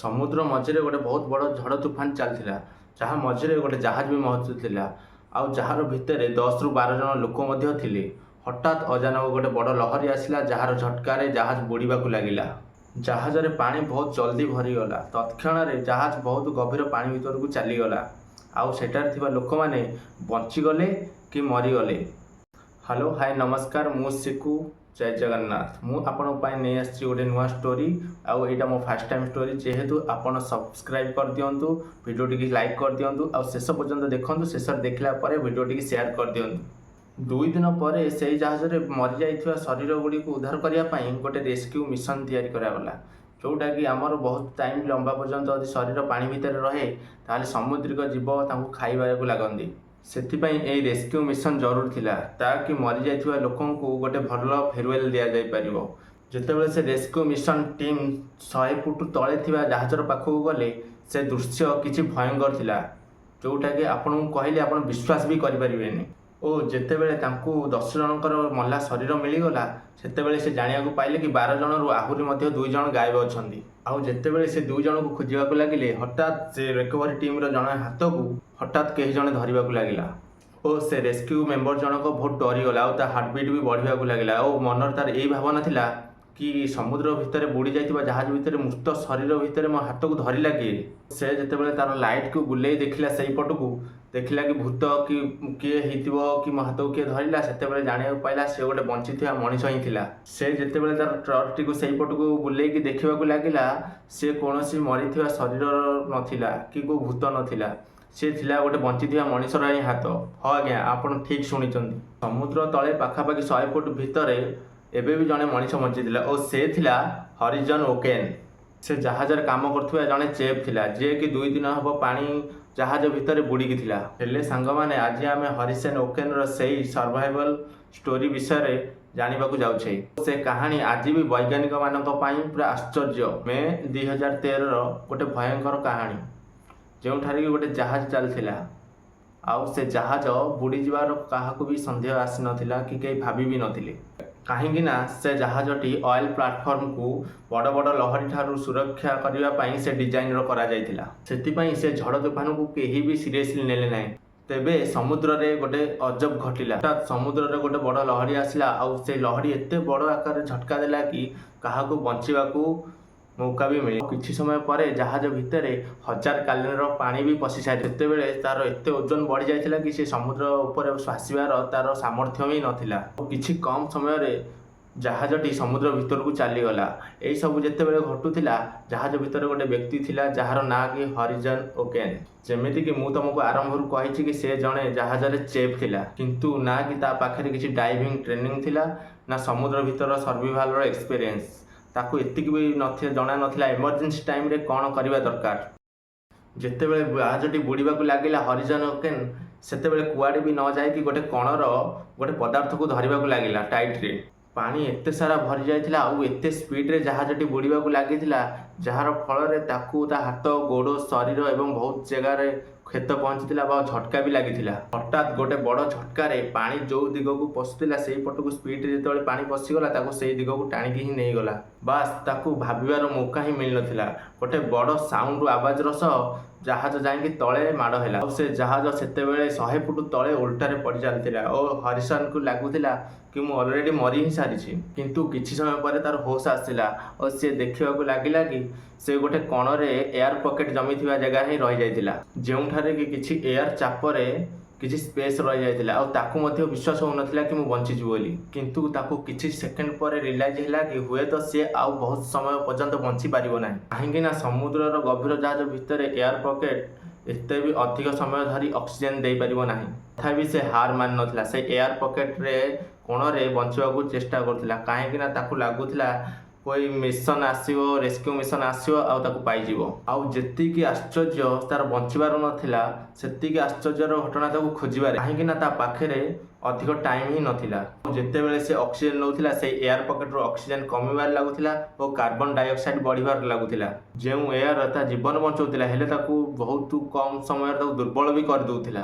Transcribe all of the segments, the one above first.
ସମୁଦ୍ର ମଝିରେ ଗୋଟେ ବହୁତ ବଡ଼ ଝଡ଼ ତୁଫାନ ଚାଲିଥିଲା, ଯାହା ମଝିରେ ଗୋଟେ ଜାହାଜ ବି ମହଜୁଦ ଥିଲା ଆଉ ଯାହାର ଭିତରେ 10ରୁ 12 ଜଣ ଲୋକ ମଧ୍ୟ ଥିଲେ। ହଠାତ୍ ଅଚାନକ ଗୋଟେ ବଡ଼ ଲହରୀ ଆସିଲା, ଯାହାର ଝଟକାରେ ଜାହାଜ ବୁଡ଼ିବାକୁ ଲାଗିଲା। ଜାହାଜରେ ପାଣି ବହୁତ ଜଲ୍ଦି ଭରିଗଲା। ତତ୍କ୍ଷଣରେ ଜାହାଜ ବହୁତ ଗଭୀର ପାଣି ଭିତରକୁ ଚାଲିଗଲା। ଆଉ ସେଠାରେ ଥିବା ଲୋକମାନେ ବଞ୍ଚିଗଲେ କି ମରିଗଲେ? ହ୍ୟାଲୋ, ହାଇ, ନମସ୍କାର। ମୁଁ ସିକୁ, ଜୟ ଜଗନ୍ନାଥ। ମୁଁ ଆପଣଙ୍କ ପାଇଁ ନେଇ ଆସିଛି ଗୋଟେ ନୂଆ ଷ୍ଟୋରି ଆଉ ଏଇଟା ମୋ ଫାର୍ଷ୍ଟ ଟାଇମ୍ ଷ୍ଟୋରି ଯେହେତୁ, ଆପଣ ସବସ୍କ୍ରାଇବ୍ କରିଦିଅନ୍ତୁ, ଭିଡ଼ିଓଟିକି ଲାଇକ୍ କରିଦିଅନ୍ତୁ ଆଉ ଶେଷ ପର୍ଯ୍ୟନ୍ତ ଦେଖନ୍ତୁ। ଶେଷରେ ଦେଖିଲା ପରେ ଭିଡ଼ିଓଟିକି ସେୟାର କରିଦିଅନ୍ତୁ। 2 ଦିନ ପରେ ସେଇ ଜାହାଜରେ ମରିଯାଇଥିବା ଶରୀର ଗୁଡ଼ିକୁ ଉଦ୍ଧାର କରିବା ପାଇଁ ଗୋଟେ ରେସ୍କ୍ୟୁ ମିଶନ ତିଆରି କରାଗଲା, ଯେଉଁଟାକି ଆମର ବହୁତ ଟାଇମ୍ ଲମ୍ବା ପର୍ଯ୍ୟନ୍ତ ଯଦି ଶରୀର ପାଣି ଭିତରେ ରହେ, ତାହେଲେ ସାମୁଦ୍ରିକ ଜୀବ ତାଙ୍କୁ ଖାଇବାକୁ ଲାଗନ୍ତି। ସେଥିପାଇଁ ଏଇ ରେସ୍କ୍ୟୁ ମିଶନ ଜରୁରୀ ଥିଲା, ତାକି ମରିଯାଇଥିବା ଲୋକଙ୍କୁ ଗୋଟେ ଭଲ ଫେରୱେଲ୍ ଦିଆଯାଇପାରିବ। ଯେତେବେଳେ ସେ ରେସ୍କ୍ୟୁ ମିଶନ ଟିମ୍ 100 ଫୁଟ ତଳେ ଥିବା ଜାହାଜର ପାଖକୁ ଗଲେ, ସେ ଦୃଶ୍ୟ କିଛି ଭୟଙ୍କର ଥିଲା, ଯେଉଁଟାକି ଆପଣଙ୍କୁ କହିଲେ ଆପଣ ବିଶ୍ୱାସ ବି କରିପାରିବେନି। ଓ ଯେତେବେଳେ ତାଙ୍କୁ 10 ଜଣଙ୍କର ମଲା ଶରୀର ମିଳିଗଲା, ସେତେବେଳେ ସେ ଜାଣିବାକୁ ପାଇଲେ କି 12 ଜଣରୁ ଆହୁରି ମଧ୍ୟ ଦୁଇ ଜଣ ଗାୟବ ଅଛନ୍ତି। ଆଉ ଯେତେବେଳେ ସେ ଦୁଇ ଜଣଙ୍କୁ ଖୋଜିବାକୁ ଲାଗିଲେ, ହଠାତ୍ ସେ ରିକଭରି ଟିମ୍ର ଜଣେ ହାତକୁ ହଠାତ୍ କେହି ଜଣେ ଧରିବାକୁ ଲାଗିଲା ଓ ସେ ରେସ୍କ୍ୟୁ ମେମ୍ବର ଜଣକ ବହୁତ ଡରିଗଲା ଆଉ ତା ହାର୍ଟବିଟ୍ ବି ବଢ଼ିବାକୁ ଲାଗିଲା। ଆଉ ମନରେ ତାର ଏଇ ଭାବନା ଥିଲା କି ସମୁଦ୍ର ଭିତରେ ବୁଡ଼ି ଯାଇଥିବା ଜାହାଜ ଭିତରେ ମୃତ ଶରୀର ଭିତରେ ମୋ ହାତକୁ ଧରିଲା କିଏ? ସେ ଯେତେବେଳେ ତାର ଲାଇଟ୍କୁ ବୁଲେଇ ଦେଖିଲା ସେଇପଟକୁ, ଦେଖିଲା କି ଭୂତ କି କିଏ ହେଇଥିବ କି ମୋ ହାତକୁ କିଏ ଧରିଲା, ସେତେବେଳେ ଜାଣିବାକୁ ପାଇଲା ସେ ଗୋଟେ ବଞ୍ଚିଥିବା ମଣିଷ ହିଁ ଥିଲା। ସେ ଯେତେବେଳେ ତାର ଟର୍ଚ୍ଚଟିକୁ ସେଇପଟକୁ ବୁଲେଇକି ଦେଖିବାକୁ ଲାଗିଲା, ସେ କୌଣସି ମରିଥିବା ଶରୀର ନଥିଲା କି କେଉଁ ଭୂତ ନଥିଲା। ସେ ଥିଲା ଗୋଟେ ବଞ୍ଚିଥିବା ମଣିଷର ହିଁ ହାତ। ହଁ ଆଜ୍ଞା, ଆପଣ ଠିକ୍ ଶୁଣିଛନ୍ତି। ସମୁଦ୍ର ତଳେ ପାଖାପାଖି 100 ଫୁଟ ଭିତରେ ଏବେ ବି ଜଣେ ମଣିଷ ବଞ୍ଚିଥିଲା ଓ ସେ ଥିଲା ହରିଜନ ଓକେନ୍। ସେ ଜାହାଜରେ କାମ କରୁଥିବା ଜଣେ ଚେଫ୍ ଥିଲା, ଯିଏକି 2 ଦିନ ହେବ ପାଣି ଜାହାଜ ଭିତରେ ବୁଡ଼ିକି ଥିଲା। ହେଲେ ସାଙ୍ଗମାନେ, ଆଜି ଆମେ ହରିସେନ ଓକେନର ସେଇ ସର୍ଭାଇଭାଲ ଷ୍ଟୋରି ବିଷୟରେ ଜାଣିବାକୁ ଯାଉଛେ। ସେ କାହାଣୀ ଆଜି ବି ବୈଜ୍ଞାନିକମାନଙ୍କ ପାଇଁ ପୁରା ଆଶ୍ଚର୍ଯ୍ୟ। ମେ 2013ର ଗୋଟେ ଭୟଙ୍କର କାହାଣୀ, ଯେଉଁଠାରେ କି ଗୋଟେ ଜାହାଜ ଚାଲିଥିଲା ଆଉ ସେ ଜାହାଜ ବୁଡ଼ିଯିବାର କାହାକୁ ବି ସନ୍ଦେହ ଆସିନଥିଲା କି କେହି ଭାବି ବି ନଥିଲେ। କାହିଁକି ନା ସେ ଜାହାଜଟି ଅଏଲ୍ ପ୍ଲାଟଫର୍ମକୁ ବଡ଼ ବଡ଼ ଲହରୀ ଠାରୁ ସୁରକ୍ଷା କରିବା ପାଇଁ ସେ ଡିଜାଇନର କରାଯାଇଥିଲା। ସେଥିପାଇଁ ସେ ଝଡ଼ ତୁଫାନକୁ କେହି ବି ସିରିୟସଲି ନେଲେ ନାହିଁ। ତେବେ ସମୁଦ୍ରରେ ଗୋଟେ ଅଜବ ଘଟିଲା। ହଠାତ୍ ସମୁଦ୍ରରେ ଗୋଟେ ବଡ଼ ଲହରୀ ଆସିଲା ଆଉ ସେ ଲହରୀ ଏତେ ବଡ଼ ଆକାରରେ ଝଟକା ଦେଲା କି କାହାକୁ ବଞ୍ଚିବାକୁ ମୌକା ବି ମିଳି କିଛି ସମୟ ପରେ ଜାହାଜ ଭିତରେ 1000 ଗାଲେନର ପାଣି ବି ପଶି ସାରି, ସେତେବେଳେ ତାର ଏତେ ଓଜନ ବଢ଼ି ଯାଇଥିଲା କି ସେ ସମୁଦ୍ର ଉପରେ ଭାସିବାର ତାର ସାମର୍ଥ୍ୟ ବି ନଥିଲା। କିଛି କମ୍ ସମୟରେ ଜାହାଜଟି ସମୁଦ୍ର ଭିତରକୁ ଚାଲିଗଲା। ଏଇସବୁ ଯେତେବେଳେ ଘଟୁଥିଲା, ଜାହାଜ ଭିତରେ ଗୋଟେ ବ୍ୟକ୍ତି ଥିଲା, ଯାହାର ନାଁ କି ହରିଜନ ଓକେନ୍। ଯେମିତିକି ମୁଁ ତମକୁ ଆରମ୍ଭରୁ କହିଛି କି ସେ ଜଣେ ଜାହାଜରେ ଚେଫ୍ ଥିଲା, କିନ୍ତୁ ନା କି ତା ପାଖରେ କିଛି ଡାଇଭିଂ ଟ୍ରେନିଂ ଥିଲା, ନା ସମୁଦ୍ର ଭିତର ସର୍ଭିଭାଲର ଏକ୍ସପିରିଏନ୍ସ। ତାକୁ ଏତିକି ବି ନଥିଲା, ଜଣା ନଥିଲା ଏମର୍ଜେନ୍ସି ଟାଇମ୍ରେ କ'ଣ କରିବା ଦରକାର। ଯେତେବେଳେ ଜାହାଜଟି ବୁଡ଼ିବାକୁ ଲାଗିଲା, ହରିଜନ ଓକେନ୍ ସେତେବେଳେ କୁଆଡ଼େ ବି ନ ଯାଇକି ଗୋଟେ କଣର ଗୋଟେ ପଦାର୍ଥକୁ ଧରିବାକୁ ଲାଗିଲା ଟାଇଟ୍ରେ। ପାଣି ଏତେ ସାରା ଭରି ଯାଇଥିଲା ଆଉ ଏତେ ସ୍ପିଡ଼ରେ ଜାହାଜଟି ବୁଡ଼ିବାକୁ ଲାଗିଥିଲା, ଯାହାର ଫଳରେ ତାକୁ ତା ହାତ, ଗୋଡ଼, ଶରୀର ଏବଂ ବହୁତ ଜାଗାରେ କ୍ଷତ ପହଞ୍ଚିଥିଲା ବା ଝଟକା ବି ଲାଗିଥିଲା। ହଠାତ୍ ଗୋଟେ ବଡ଼ ଝଟକାରେ ପାଣି ଯେଉଁ ଦିଗକୁ ପଶୁଥିଲା, ସେଇ ପଟକୁ ସ୍ପିଡ଼ରେ ଯେତେବେଳେ ପାଣି ପଶିଗଲା, ତାକୁ ସେଇ ଦିଗକୁ ଟାଣିକି ହିଁ ନେଇଗଲା। ବାସ୍, ତାକୁ ଭାବିବାର ମୌକା ହିଁ ମିଳିନଥିଲା। ଗୋଟେ ବଡ଼ ସାଉଣ୍ଡ ଆବାଜର ସହ ଜାହାଜ ଯାଇକି ତଳେ ମାଡ଼ ହେଲା ଆଉ ସେ ଜାହାଜ ସେତେବେଳେ 100 ଫୁଟ ତଳେ ଓଲଟାରେ ପଡ଼ି ଚାଲିଥିଲା ଓ ହରିସନକୁ ଲାଗୁଥିଲା କି ମୁଁ ଅଲରେଡ଼ି ମରି ହିଁ ସାରିଛି। କିନ୍ତୁ କିଛି ସମୟ ପରେ ତାର ହୋସ୍ ଆସିଲା ଓ ସେ ଦେଖିବାକୁ ଲାଗିଲା କି ସେ ଗୋଟେ କଣରେ ଏୟାର ପକେଟ୍ ଜମିଥିବା ଜାଗାରେ ହିଁ ରହିଯାଇଥିଲା, ଯେଉଁଠାରେ କି କିଛି ଏୟାର ଚାପରେ କିଛି ସ୍ପେସ୍ ରହିଯାଇଥିଲା। ଆଉ ତାକୁ ମଧ୍ୟ ବିଶ୍ୱାସ ହେଉନଥିଲା କି ମୁଁ ବଞ୍ଚିଛି ବୋଲି। କିନ୍ତୁ ତାକୁ କିଛି ସେକେଣ୍ଡ ପରେ ରିଲାଇଜ୍ ହେଲା କି ହୁଏତ ସିଏ ଆଉ ବହୁତ ସମୟ ପର୍ଯ୍ୟନ୍ତ ବଞ୍ଚି ପାରିବ ନାହିଁ, କାହିଁକି ନା ସମୁଦ୍ରର ଗଭୀର ଜାହାଜ ଭିତରେ ଏୟାର ପକେଟ୍ ଏତେ ବି ଅଧିକ ସମୟ ଧରି ଅକ୍ସିଜେନ୍ ଦେଇପାରିବ ନାହିଁ। ତଥାପି ସେ ହାର ମାନିନଥିଲା। ସେ ଏୟାର ପକେଟ୍ରେ କୋଣରେ ବଞ୍ଚିବାକୁ ଚେଷ୍ଟା କରୁଥିଲା, କାହିଁକି ନା ତାକୁ ଲାଗୁଥିଲା કોઈ ମିଶନ ଆସିବ, ରେସ୍କ୍ୟୁ ମିଶନ ଆସିବ ଆଉ ତାକୁ ପାଇଯିବ। ଆଉ ଯେତିକି ଆଶ୍ଚର୍ଯ୍ୟ ତାର ବଞ୍ଚିବାର ନଥିଲା, ସେତିକି ଆଶ୍ଚର୍ଯ୍ୟର ଘଟଣା ତାକୁ ଖୋଜିବାରେ, କାହିଁକି ନା ତା ପାଖରେ ଅଧିକ ଟାଇମ୍ ହିଁ ନଥିଲା। ଯେତେବେଳେ ସେ ଅକ୍ସିଜେନ୍ ନେଉଥିଲା, ସେଇ ଏୟାର ପକେଟରୁ ଅକ୍ସିଜେନ୍ କମିବାରେ ଲାଗୁଥିଲା ଓ କାର୍ବନ ଡାଇଅକ୍ସାଇଡ୍ ବଢ଼ିବାରେ ଲାଗୁଥିଲା। ଯେଉଁ ଏୟାର ତା ଜୀବନ ବଞ୍ଚଉଥିଲା, ହେଲେ ତାକୁ ବହୁତ କମ୍ ସମୟରେ ତାକୁ ଦୁର୍ବଳ ବି କରିଦେଉଥିଲା।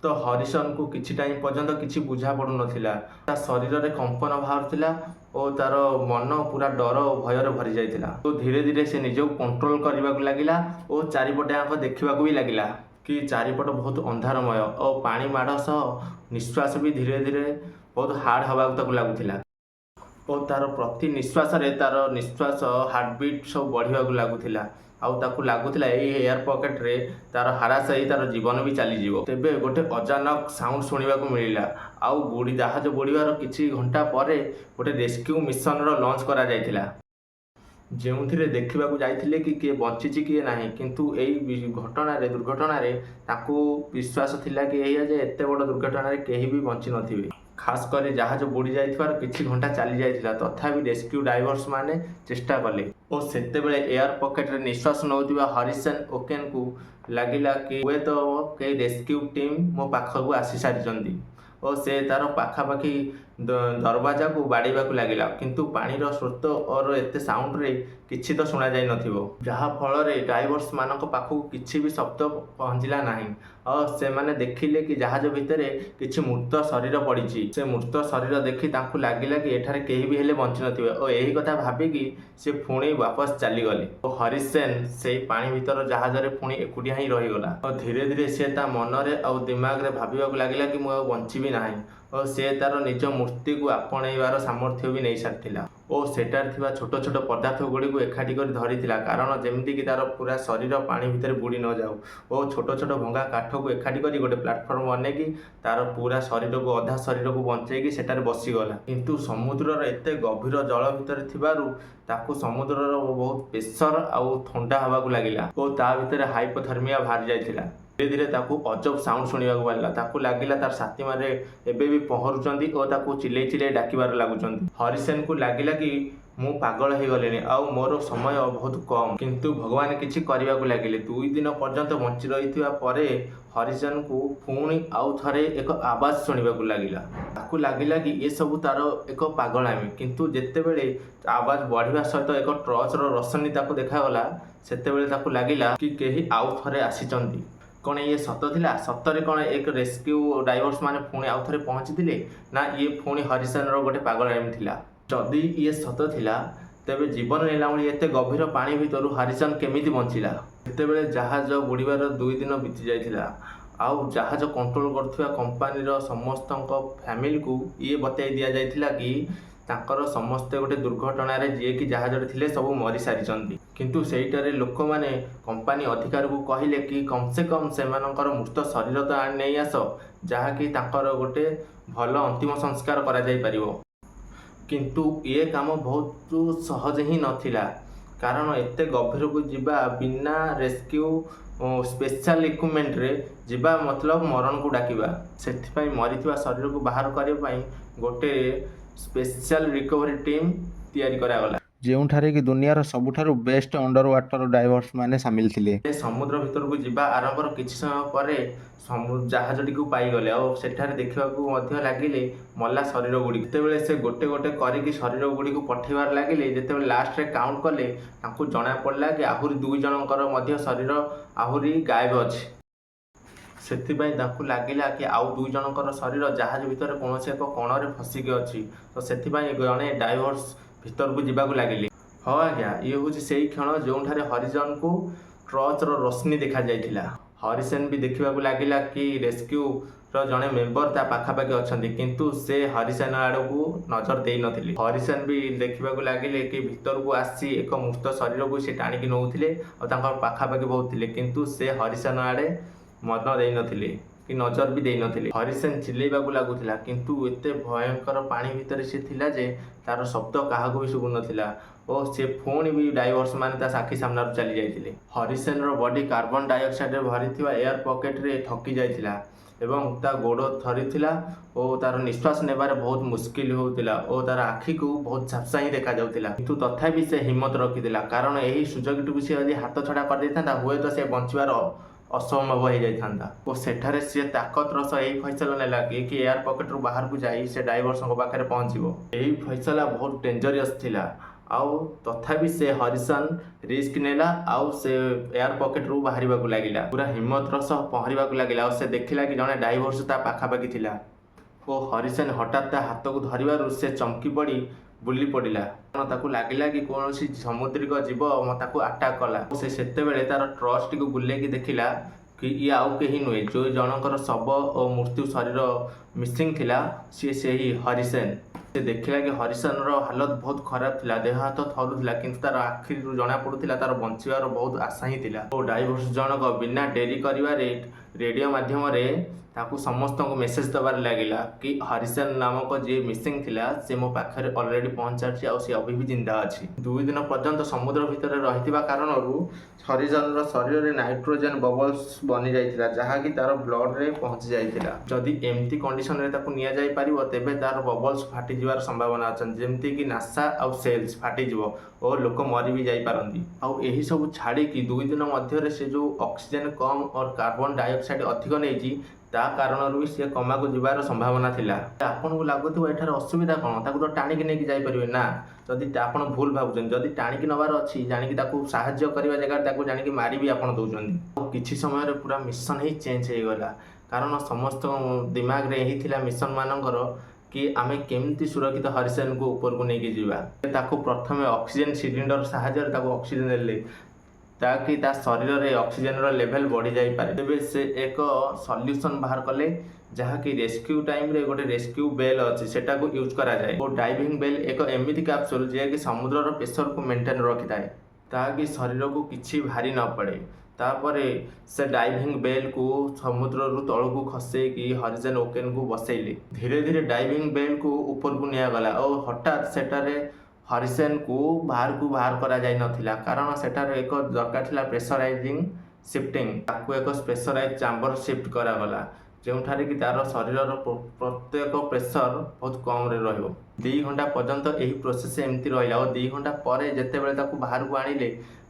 ତ ହରିସନକୁ କିଛି ଟାଇମ୍ ପର୍ଯ୍ୟନ୍ତ କିଛି ବୁଝା ପଡ଼ୁନଥିଲା। ତା ଶରୀରରେ କମ୍ପନ ବାହାରୁଥିଲା। ଓ ତାର ମନ ପୁରା ଡର ଓ ଭୟରେ ଭରି ଯାଇଥିଲା। ଓ ଧୀରେ ଧୀରେ ସେ ନିଜକୁ କଣ୍ଟ୍ରୋଲ କରିବାକୁ ଲାଗିଲା ଓ ଚାରିପଟେ ଯାକ ଦେଖିବାକୁ ବି ଲାଗିଲା କି ଚାରିପଟ ବହୁତ ଅନ୍ଧାରମୟ ଓ ପାଣି ମାଡ଼ ସହ ନିଶ୍ୱାସ ବି ଧୀରେ ଧୀରେ ବହୁତ ହାର୍ଡ଼ ହେବାକୁ ତାକୁ ଲାଗୁଥିଲା ଓ ତାର ପ୍ରତି ନିଶ୍ୱାସରେ ତାର ନିଶ୍ୱାସ, ହାର୍ଟବିଟ୍ ସବୁ ବଢ଼ିବାକୁ ଲାଗୁଥିଲା। ଆଉ ତାକୁ ଲାଗୁଥିଲା ଏଇ ଏୟାର ପକେଟରେ ତାର ହାରାସ ହେଇ ତାର ଜୀବନ ବି ଚାଲିଯିବ। ତେବେ ଗୋଟେ ଅଚାନକ ସାଉଣ୍ଡ ଶୁଣିବାକୁ ମିଳିଲା। ଆଉ ବୁଡ଼ି ଜାହାଜ ବୁଡ଼ିବାର କିଛି ଘଣ୍ଟା ପରେ ଗୋଟେ ରେସ୍କ୍ୟୁ ମିଶନର ଲଞ୍ଚ କରାଯାଇଥିଲା, ଯେଉଁଥିରେ ଦେଖିବାକୁ ଯାଇଥିଲେ କି କିଏ ବଞ୍ଚିଛି କିଏ ନାହିଁ। କିନ୍ତୁ ଏଇ ଘଟଣାରେ, ଦୁର୍ଘଟଣାରେ ତାଙ୍କୁ ବିଶ୍ୱାସ ଥିଲା କି ଏଇଆ ଯେ ଏତେ ବଡ଼ ଦୁର୍ଘଟଣାରେ କେହି ବି ବଞ୍ଚି ନଥିବେ। ଖାସ କରି ଜାହାଜ ବୁଡ଼ି ଯାଇଥିବାର କିଛି ଘଣ୍ଟା ଚାଲି ଯାଇଥିଲା, ତଥାପି ରେସ୍କ୍ୟୁ ଡାଇଭର୍ସ ମାନେ ଚେଷ୍ଟା କଲେ। ଓ ସେତେବେଳେ ଏୟାର ପକେଟରେ ନିଶ୍ୱାସ ନେଉଥିବା ହରିସନ୍ ଓକେନକୁ ଲାଗିଲା କି ହୁଏତ କେହି ରେସ୍କ୍ୟୁ ଟିମ୍ ମୋ ପାଖକୁ ଆସି ସାରିଛନ୍ତି ଓ ସେ ତାର ପାଖାପାଖି ଦରବାଜାକୁ ବାଡ଼େଇବାକୁ ଲାଗିଲା। କିନ୍ତୁ ପାଣିର ସ୍ରୋତ ଅର ଏତେ ସାଉଣ୍ଡରେ କିଛି ତ ଶୁଣାଯାଇ ନଥିବ, ଯାହା ଫଳରେ ଡାଇଭର୍ସ ମାନଙ୍କ ପାଖକୁ କିଛି ବି ଶବ୍ଦ ପହଞ୍ଚିଲା ନାହିଁ। ଆଉ ସେମାନେ ଦେଖିଲେ କି ଜାହାଜ ଭିତରେ କିଛି ମୃତ ଶରୀର ପଡ଼ିଛି। ସେ ମୃତ ଶରୀର ଦେଖି ତାଙ୍କୁ ଲାଗିଲା କି ଏଠାରେ କେହି ବି ହେଲେ ବଞ୍ଚି ନଥିବେ ଓ ଏହି କଥା ଭାବିକି ସେ ପୁଣି ବାପସ ଚାଲିଗଲେ। ଓ ହରିସେନ ସେଇ ପାଣି ଭିତର ଜାହାଜରେ ପୁଣି ଏକୁଟିଆ ହିଁ ରହିଗଲା। ଓ ଧୀରେ ଧୀରେ ସେ ତା ମନରେ ଆଉ ଦିମାଗରେ ଭାବିବାକୁ ଲାଗିଲା କି ମୁଁ ଆଉ ବଞ୍ଚିବି ନାହିଁ। ଓ ସେ ତାର ନିଜ ମୃତ୍ୟୁକୁ ଆପଣେଇବାର ସାମର୍ଥ୍ୟ ବି ନେଇ ସାରିଥିଲା ଓ ସେଠାରେ ଥିବା ଛୋଟ ଛୋଟ ପଦାର୍ଥ ଗୁଡ଼ିକୁ ଏକାଠି କରି ଧରିଥିଲା, କାରଣ ଯେମିତିକି ତାର ପୁରା ଶରୀର ପାଣି ଭିତରେ ବୁଡ଼ି ନ ଯାଉ। ଓ ଛୋଟ ଛୋଟ ଭଙ୍ଗା କାଠକୁ ଏକାଠି କରି ଗୋଟେ ପ୍ଲାଟଫର୍ମ ବନେଇକି ତାର ପୁରା ଶରୀରକୁ, ଅଧା ଶରୀରକୁ ବଞ୍ଚେଇକି ସେଠାରେ ବସିଗଲା। କିନ୍ତୁ ସମୁଦ୍ରର ଏତେ ଗଭୀର ଜଳ ଭିତରେ ଥିବାରୁ ତାକୁ ସମୁଦ୍ରର ବହୁତ ପ୍ରେସର ଆଉ ଥଣ୍ଡା ହେବାକୁ ଲାଗିଲା ଓ ତା ଭିତରେ ହାଇପୋଥର୍ମିଆ ବାହାରି ଯାଇଥିଲା। ଧୀରେ ଧୀରେ ତାକୁ ଅଜବ ସାଉଣ୍ଡ ଶୁଣିବାକୁ ପାଇଲା। ତାକୁ ଲାଗିଲା ତାର ସାଥୀମାନେ ଏବେ ବି ପହଁରୁଛନ୍ତି ଓ ତାକୁ ଚିଲେଇ ଚିଲେଇ ଡାକିବାରେ ଲାଗୁଛନ୍ତି। ହରିସେନକୁ ଲାଗିଲା କି ମୁଁ ପାଗଳ ହେଇଗଲିଣି ଆଉ ମୋର ସମୟ ବହୁତ କମ୍। କିନ୍ତୁ ଭଗବାନ କିଛି କରିବାକୁ ଲାଗିଲେ। 2 ଦିନ ପର୍ଯ୍ୟନ୍ତ ବଞ୍ଚି ରହିଥିବା ପରେ ହରିସେନକୁ ପୁଣି ଆଉ ଥରେ ଏକ ଆବାଜ ଶୁଣିବାକୁ ଲାଗିଲା। ତାକୁ ଲାଗିଲା କି ଏସବୁ ତାର ଏକ ପାଗଳାମି। କିନ୍ତୁ ଯେତେବେଳେ ଆବାଜ ବଢ଼ିବା ସହିତ ଏକ ଟର୍ଚ୍ଚର ରୋଶନୀ ତାକୁ ଦେଖାଗଲା, ସେତେବେଳେ ତାକୁ ଲାଗିଲା କି କେହି ଆଉ ଥରେ ଆସିଛନ୍ତି। କ'ଣ ଇଏ ସତ ଥିଲା? ସତରେ କ'ଣ ଏକ ରେସ୍କ୍ୟୁ ଡାଇଭର୍ସ ମାନେ ପୁଣି ଆଉ ଥରେ ପହଞ୍ଚିଥିଲେ, ନା ଇଏ ପୁଣି ହରିସେନର ଗୋଟେ ପାଗଳାମି ଥିଲା? ଯଦି ଇଏ ସତ ଥିଲା, ତେବେ ଜୀବନ ନେଲା ଭଳି ଏତେ ଗଭୀର ପାଣି ଭିତରୁ ହରିସନ କେମିତି ବଞ୍ଚିଲା? ସେତେବେଳେ ଜାହାଜ ବୁଡ଼ିବାର 2 ଦିନ ବିତି ଯାଇଥିଲା। ଆଉ ଜାହାଜ କଣ୍ଟ୍ରୋଲ କରୁଥିବା କମ୍ପାନୀର ସମସ୍ତଙ୍କ ଫ୍ୟାମିଲିକୁ ଇଏ ବତାଇ ଦିଆଯାଇଥିଲା କି ତାଙ୍କର ସମସ୍ତେ ଗୋଟେ ଦୁର୍ଘଟଣାରେ ଯିଏକି ଜାହାଜରେ ଥିଲେ ସବୁ ମରିସାରିଛନ୍ତି। କିନ୍ତୁ ସେଇଟାରେ ଲୋକମାନେ କମ୍ପାନୀ ଅଧିକାରୀକୁ କହିଲେ କି କମ୍ ସେ କମ୍ ସେମାନଙ୍କର ମୃତ ଶରୀର ତ ଆଣି ନେଇ ଆସ, ଯାହାକି ତାଙ୍କର ଗୋଟେ ଭଲ ଅନ୍ତିମ ସଂସ୍କାର କରାଯାଇପାରିବ। କିନ୍ତୁ ଏ କାମ ବହୁତ ସହଜ ହିଁ ନଥିଲା, କାରଣ ଏତେ ଗଭୀରକୁ ଯିବା, ବିନା ରେସ୍କ୍ୟୁ ସ୍ପେଶାଲ ଇକ୍ୱିପମେଣ୍ଟରେ ଯିବା ମତଲବ ମରଣକୁ ଡାକିବା। ସେଥିପାଇଁ ମରିଥିବା ଶରୀରକୁ ବାହାର କରିବା ପାଇଁ ଗୋଟେ ସ୍ପେଶାଲ ରିକଭରି ଟିମ୍ ତିଆରି କରାଗଲା, ଯେଉଁଠାରେ କି ଦୁନିଆର ସବୁଠାରୁ ବେଷ୍ଟ ଅଣ୍ଡର ୱାଟର ଡାଇଭର୍ସ ମାନେ ସାମିଲ ଥିଲେ। ସେ ସମୁଦ୍ର ଭିତରକୁ ଯିବା ଆରମ୍ଭର କିଛି ସମୟ ପରେ ଜାହାଜଟିକୁ ପାଇଗଲେ ଆଉ ସେଠାରେ ଦେଖିବାକୁ ମଧ୍ୟ ଲାଗିଲେ ମଲା ଶରୀର ଗୁଡ଼ିକ। ଯେତେବେଳେ ସେ ଗୋଟେ ଗୋଟେ କରିକି ଶରୀର ଗୁଡ଼ିକୁ ପଠେଇବାରେ ଲାଗିଲେ, ଯେତେବେଳେ ଲାଷ୍ଟରେ କାଉଣ୍ଟ କଲେ, ତାଙ୍କୁ ଜଣା ପଡ଼ିଲା କି ଆହୁରି ଦୁଇ ଜଣଙ୍କର ମଧ୍ୟ ଶରୀର ଆହୁରି ଗାୟବ ଅଛି। ସେଥିପାଇଁ ତାଙ୍କୁ ଲାଗିଲା କି ଆଉ ଦୁଇ ଜଣଙ୍କର ଶରୀର ଜାହାଜ ଭିତରେ କୌଣସି ଏକ କୋଣରେ ଫସିକି ଅଛି। ତ ସେଥିପାଇଁ ଜଣେ ଡାଇଭର୍ସ ଭିତରକୁ ଯିବାକୁ ଲାଗିଲେ। ହଁ ଆଜ୍ଞା, ଇଏ ହେଉଛି ସେଇ କ୍ଷଣ ଯେଉଁଠାରେ ହରିଜନକୁ ଟର୍ଚ୍ଚର ରୋଶନୀ ଦେଖାଯାଇଥିଲା। ହରିସେନ ବି ଦେଖିବାକୁ ଲାଗିଲା କି ରେସ୍କ୍ୟୁର ଜଣେ ମେମ୍ବର ତା ପାଖାପାଖି ଅଛନ୍ତି, କିନ୍ତୁ ସେ ହରିସେନ ଆଡ଼କୁ ନଜର ଦେଇନଥିଲେ। ହରିସେନ ବି ଦେଖିବାକୁ ଲାଗିଲେ କି ଭିତରକୁ ଆସି ଏକ ମୃତ ଶରୀରକୁ ସେ ଟାଣିକି ନେଉଥିଲେ ଆଉ ତାଙ୍କ ପାଖାପାଖି ବହୁତ ଥିଲେ, କିନ୍ତୁ ସେ ହରିସେନ ଆଡ଼େ ମନ ଦେଇନଥିଲେ କି ନଜର ବି ଦେଇନଥିଲେ। ହରିସେନ ଚିଲେଇବାକୁ ଲାଗୁଥିଲା, କିନ୍ତୁ ଏତେ ଭୟଙ୍କର ପାଣି ଭିତରେ ସେ ଥିଲା ଯେ ତାର ଶବ୍ଦ କାହାକୁ ବି ଶୁଭୁନଥିଲା ଓ ସେ ପୁଣି ବି ଡାଇଭର୍ସ ମାନେ ତା ଆଖି ସାମ୍ନାରୁ ଚାଲି ଯାଇଥିଲେ। ହରିସେନର ବଡି କାର୍ବନ ଡାଇଅକ୍ସାଇଡରେ ଭରିଥିବା ଏୟାର ପକେଟରେ ଥକି ଯାଇଥିଲା ଏବଂ ତା ଗୋଡ଼ ଥରିଥିଲା ଓ ତାର ନିଶ୍ୱାସ ନେବାରେ ବହୁତ ମୁସ୍କିଲ ହେଉଥିଲା ଓ ତାର ଆଖିକୁ ବହୁତ ଝାପ୍ସା ହିଁ ଦେଖାଯାଉଥିଲା। କିନ୍ତୁ ତଥାପି ସେ ହିମ୍ମତ ରଖିଥିଲା, କାରଣ ଏହି ସୁଯୋଗଟିକୁ ସେ ଯଦି ହାତ ଛଡ଼ା କରିଦେଇଥାନ୍ତା, ହୁଏତ ସେ ବଞ୍ଚିବାର ଅସମ୍ଭବ ହେଇଯାଇଥାନ୍ତା। ଓ ସେଠାରେ ସିଏ ତାକତର ସହ ଏହି ଫଇସଲା ନେଲା କି ଏୟାର ପକେଟରୁ ବାହାରକୁ ଯାଇ ସେ ଡାଇଭର୍ସଙ୍କ ପାଖରେ ପହଞ୍ଚିବ। ଏହି ଫଇସଲା ବହୁତ ଡେଞ୍ଜରିୟସ୍ ଥିଲା। ଆଉ ତଥାପି ସେ ହରିସନ ରିସ୍କ ନେଲା ଆଉ ସେ ଏୟାର ପକେଟରୁ ବାହାରିବାକୁ ଲାଗିଲା। ପୁରା ହିମ୍ମତର ସହ ପହଁରିବାକୁ ଲାଗିଲା। ଆଉ ସେ ଦେଖିଲା କି ଜଣେ ଡାଇଭର୍ସ ତା ପାଖାପାଖି ଥିଲା ଓ ହରିସେନ ହଠାତ୍ ତା ହାତକୁ ଧରିବାରୁ ସେ ଚମକି ପଡ଼ି ବୁଲି ପଡ଼ିଲା। କାରଣ ତାକୁ ଲାଗିଲା କି କୌଣସି ସାମୁଦ୍ରିକ ଜୀବ ତାକୁ ଆଟାକ୍ କଲା। ସେ ସେତେବେଳେ ତାର ଟର୍ଚ୍ଚଟିକୁ ବୁଲେଇକି ଦେଖିଲା କି ଇଏ ଆଉ କେହି ନୁହେଁ, ଯେଉଁ ଜଣଙ୍କର ଶବ ଓ ମୃତ୍ୟୁ ଶରୀର ମିସିଂ ଥିଲା, ସିଏ ସେହି ହରିସେନ। ସେ ଦେଖିଲା କି ହରିସେନର ହାଲତ ବହୁତ ଖରାପ ଥିଲା, ଦେହ ହାତ ଥରୁଥିଲା, କିନ୍ତୁ ତାର ଆଖିରୁ ଜଣା ପଡୁଥିଲା ତାର ବଞ୍ଚିବାର ବହୁତ ଆଶା ହିଁ ଥିଲା। ଓ ଡାଇଭର୍ସ ଜଣକ ବିନା ଡେରି କରିବାରେ ରେଡ଼ିଓ ମାଧ୍ୟମରେ ତାକୁ ସମସ୍ତଙ୍କୁ ମେସେଜ ଦେବାରେ ଲାଗିଲା କି ହରିସେନ ନାମକ ଯିଏ ମିସିଂ ଥିଲା, ସେ ମୋ ପାଖରେ ଅଲରେଡ଼ି ପହଞ୍ଚାରିଛି ଆଉ ସେ ଅଭି ବି ଜିନ୍ଦା ଅଛି। 2 ଦିନ ପର୍ଯ୍ୟନ୍ତ ସମୁଦ୍ର ଭିତରେ ରହିଥିବା କାରଣରୁ ହରିସେନର ଶରୀରରେ ନାଇଟ୍ରୋଜେନ ବବଲ୍ସ ବନି ଯାଇଥିଲା, ଯାହାକି ତାର ବ୍ଲଡରେ ପହଞ୍ଚି ଯାଇଥିଲା। ଯଦି ଏମିତି କଣ୍ଡିସନରେ ତାକୁ ନିଆଯାଇ ପାରିବ, ତେବେ ତାର ବବଲ୍ସ ଫାଟିଯିବାର ସମ୍ଭାବନା ଅଛନ୍ତି, ଯେମିତିକି ନାସା ଆଉ ସେଲ୍ସ ଫାଟିଯିବ ଓ ଲୋକ ମରି ବି ଯାଇପାରନ୍ତି। ଆଉ ଏହି ସବୁ ଛାଡ଼ିକି 2 ଦିନ ମଧ୍ୟରେ ସେ ଯେଉଁ ଅକ୍ସିଜେନ କମ୍ ଓ କାର୍ବନ ଡାଇଅକ୍ସାଇଡ୍ ଅଧିକ ନେଇଛି, ତା କାରଣରୁ ବି ସେ କମାକୁ ଯିବାର ସମ୍ଭାବନା ଥିଲା। ଆପଣଙ୍କୁ ଲାଗୁଥିବ ଏଠାରେ ଅସୁବିଧା କ'ଣ, ତାକୁ ତ ଟାଣିକି ନେଇକି ଯାଇପାରିବେ ନା? ଯଦି ଆପଣ ଭୁଲ ଭାବୁଛନ୍ତି। ଯଦି ଟାଣିକି ନେବାର ଅଛି, ଜାଣିକି ତାକୁ ସାହାଯ୍ୟ କରିବା ଜାଗାରେ ତାକୁ ଜାଣିକି ମାରି ବି ଆପଣ ଦେଉଛନ୍ତି। ଆଉ କିଛି ସମୟରେ ପୁରା ମିଶନ ହିଁ ଚେଞ୍ଜ ହେଇଗଲା, କାରଣ ସମସ୍ତଙ୍କ ଦିମାଗରେ ଏହି ଥିଲା ମିଶନ ମାନଙ୍କର କି ଆମେ କେମିତି ସୁରକ୍ଷିତ ହରିସେନକୁ ଉପରକୁ ନେଇକି ଯିବା। ତାକୁ ପ୍ରଥମେ ଅକ୍ସିଜେନ ସିଲିଣ୍ଡର ସାହାଯ୍ୟରେ ତାକୁ ଅକ୍ସିଜେନ ଦେଲେ, ତାକି ତା ଶରୀରରେ ଅକ୍ସିଜେନର ଲେଭେଲ ବଢ଼ି ଯାଇପାରେ। ତେବେ ସେ ଏକ ସଲ୍ୟୁସନ୍ ବାହାର କଲେ, ଯାହାକି ରେସ୍କ୍ୟୁ ଟାଇମରେ ଗୋଟେ ରେସ୍କ୍ୟୁ ବେଲ୍ ଅଛି, ସେଟାକୁ ୟୁଜ୍ କରାଯାଏ। ଓ ଡାଇଭିଂ ବେଲ୍ ଏକ ଏମିତି କ୍ୟାପସୁଲ, ଯିଏକି ସମୁଦ୍ରର ପ୍ରେସରକୁ ମେଣ୍ଟେନ୍ ରଖିଥାଏ, ତାହାକି ଶରୀରକୁ କିଛି ଭାରି ନ ପଡ଼େ। ତାପରେ ସେ ଡାଇଭିଂ ବେଲ୍କୁ ସମୁଦ୍ରରୁ ତଳକୁ ଖସେଇକି ହରିଜେନ ଓକେନକୁ ବସେଇଲେ। ଧୀରେ ଧୀରେ ଡାଇଭିଂ ବେଲ୍କୁ ଉପରକୁ ନିଆଗଲା ଓ ହଠାତ୍ ସେଠାରେ ହରିସେନକୁ ବାହାରକୁ ବାହାର କରାଯାଇ ନଥିଲା, କାରଣ ସେଠାରେ ଏକ ଦରକାର ଥିଲା ପ୍ରେସରାଇଜିଂ ସିଫ୍ଟିଂ। ତାକୁ ଏକ ପ୍ରେସରାଇଜ ଚାମ୍ବର ସିଫ୍ଟ କରାଗଲା, ଯେଉଁଠାରେ କି ତାର ଶରୀରର ପ୍ରତ୍ୟେକ ପ୍ରେସର ବହୁତ କମରେ ରହିବ। 2 ଘଣ୍ଟା ପର୍ଯ୍ୟନ୍ତ ଏହି ପ୍ରୋସେସ ଏମିତି ରହିଲା ଓ 2 ଘଣ୍ଟା ପରେ ଯେତେବେଳେ ତାକୁ ବାହାରକୁ ଆଣିଲେ,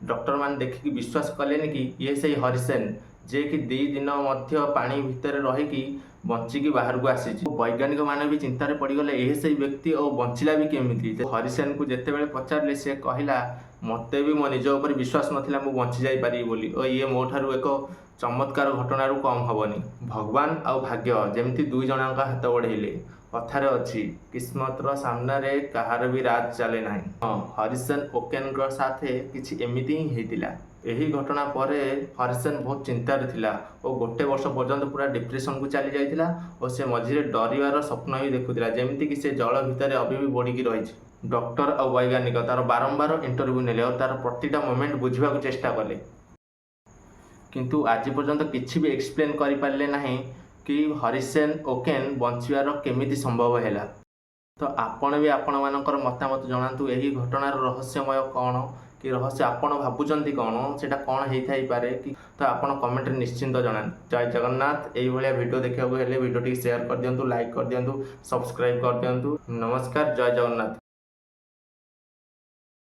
ଡକ୍ଟରମାନେ ଦେଖିକି ବିଶ୍ୱାସ କଲେନି କି ଇଏ ସେଇ ହରିସେନ, ଯିଏକି 2 ଦିନ ମଧ୍ୟ ପାଣି ଭିତରେ ରହିକି ବଞ୍ଚିକି ବାହାରକୁ ଆସିଛି। ବୈଜ୍ଞାନିକ ମାନେ ବି ଚିନ୍ତାରେ ପଡ଼ିଗଲେ, ଏହି ସେଇ ବ୍ୟକ୍ତି ଓ ବଞ୍ଚିଲା ବି କେମିତି? ହରିସେନକୁ ଯେତେବେଳେ ପଚାରିଲେ, ସେ କହିଲା, "ମୋତେ ବି ମୋ ନିଜ ଉପରେ ବିଶ୍ୱାସ ନଥିଲା ମୁଁ ବଞ୍ଚି ଯାଇପାରିବି ବୋଲି ଓ ଇଏ ମୋ ଠାରୁ ଏକ ଚମତ୍କାର ଘଟଣାରୁ କମ୍ ହବନି।" ଭଗବାନ ଆଉ ଭାଗ୍ୟ ଯେମିତି ଦୁଇ ଜଣଙ୍କ ହାତ ବଢ଼େଇଲେ। କଥାରେ ଅଛି, କିସ୍ମତର ସାମ୍ନାରେ କାହାର ବି ରାଜ ଚାଲେ ନାହିଁ। ହଁ, ହରିସେନ ଓକେନଙ୍କ ସାଥେ କିଛି ଏମିତି ହିଁ ହେଇଥିଲା। ଏହି ଘଟଣା ପରେ ହରିସେନ ବହୁତ ଚିନ୍ତାରେ ଥିଲା ଓ ଗୋଟେ ବର୍ଷ ପର୍ଯ୍ୟନ୍ତ ପୁରା ଡିପ୍ରେସନକୁ ଚାଲି ଯାଇଥିଲା ଓ ସେ ମଝିରେ ଡରିବାର ସ୍ୱପ୍ନ ବି ଦେଖୁଥିଲା, ଯେମିତିକି ସେ ଜଳ ଭିତରେ ଅବି ବି ବୁଡ଼ିକି ରହିଛି। ଡକ୍ଟର ଆଉ ବୈଜ୍ଞାନିକ ତାର ବାରମ୍ବାର ଇଣ୍ଟରଭ୍ୟୁ ନେଲେ ଆଉ ତାର ପ୍ରତିଟା ମୋମେଣ୍ଟ ବୁଝିବାକୁ ଚେଷ୍ଟା କଲେ, କିନ୍ତୁ ଆଜି ପର୍ଯ୍ୟନ୍ତ କିଛି ବି ଏକ୍ସପ୍ଲେନ୍ କରିପାରିଲେ ନାହିଁ କି ହରିସେନ ଓକେନ ବଞ୍ଚିବାର କେମିତି ସମ୍ଭବ ହେଲା। ତ ଆପଣ ବି ଆପଣମାନଙ୍କର ମତାମତ ଜଣାନ୍ତୁ, ଏହି ଘଟଣାର ରହସ୍ୟମୟ କ'ଣ କି ରହସ୍ୟ ଆପଣ ଭାବୁଛନ୍ତି କ'ଣ, ସେଇଟା କ'ଣ ହେଇଥାଇପାରେ କି? ତ ଆପଣ କମେଣ୍ଟରେ ନିଶ୍ଚିନ୍ତ ଜଣାନ୍ତୁ। ଜୟ ଜଗନ୍ନାଥ। ଏଇଭଳିଆ ଭିଡ଼ିଓ ଦେଖିବାକୁ ହେଲେ ଭିଡ଼ିଓ ଟିକେ ସେୟାର କରିଦିଅନ୍ତୁ, ଲାଇକ୍ କରିଦିଅନ୍ତୁ, ସବସ୍କ୍ରାଇବ୍ କରିଦିଅନ୍ତୁ। ନମସ୍କାର, ଜୟ ଜଗନ୍ନାଥ।